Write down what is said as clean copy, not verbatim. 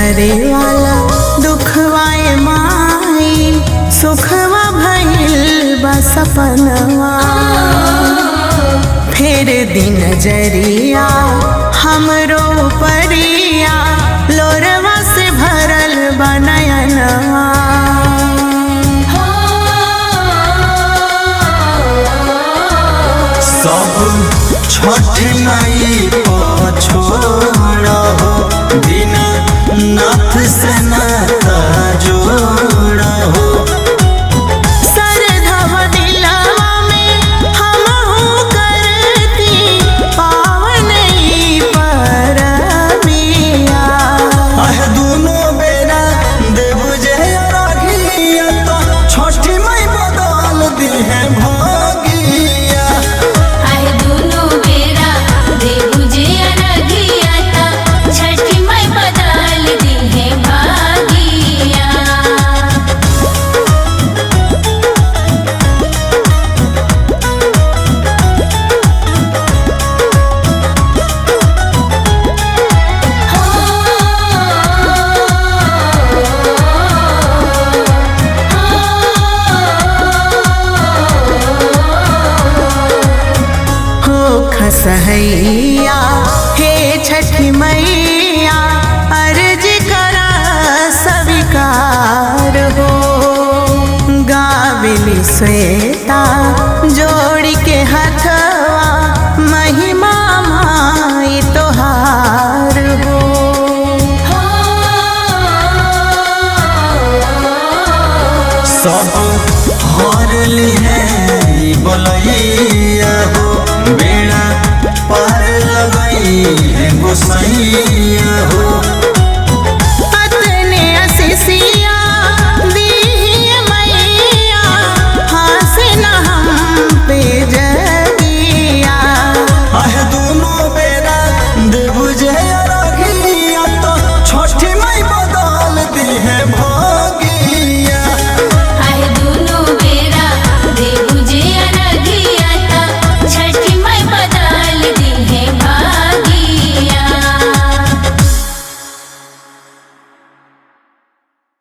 करे वाला दुखवाए माई सुखवा भइल बा सपनवा। फिर दिन जरिया हमरो परिया लोरवा से भरल बा नयनवा। सब छठ माई पर छोड़ो बिना नाथ से नाता जोड़ो। सरधवा दिलवा में हमहू करती पावन ई परबिया। आह दुनो बेरा देव जे राखिया तो छठी माई बदल दी है भागिया। आए दुनो बेरा देव जे अरघिया ता छठी माई बदल दी है भागिया। हो खसहैया हे छठी मैया अर्ज करा स्वीकार हो। गावेली श्वेता जोड़ के हथवा महिमा माई तोहार हो। सब हर है बलैया हो बेड़ा पार लगई है गोसैया हो।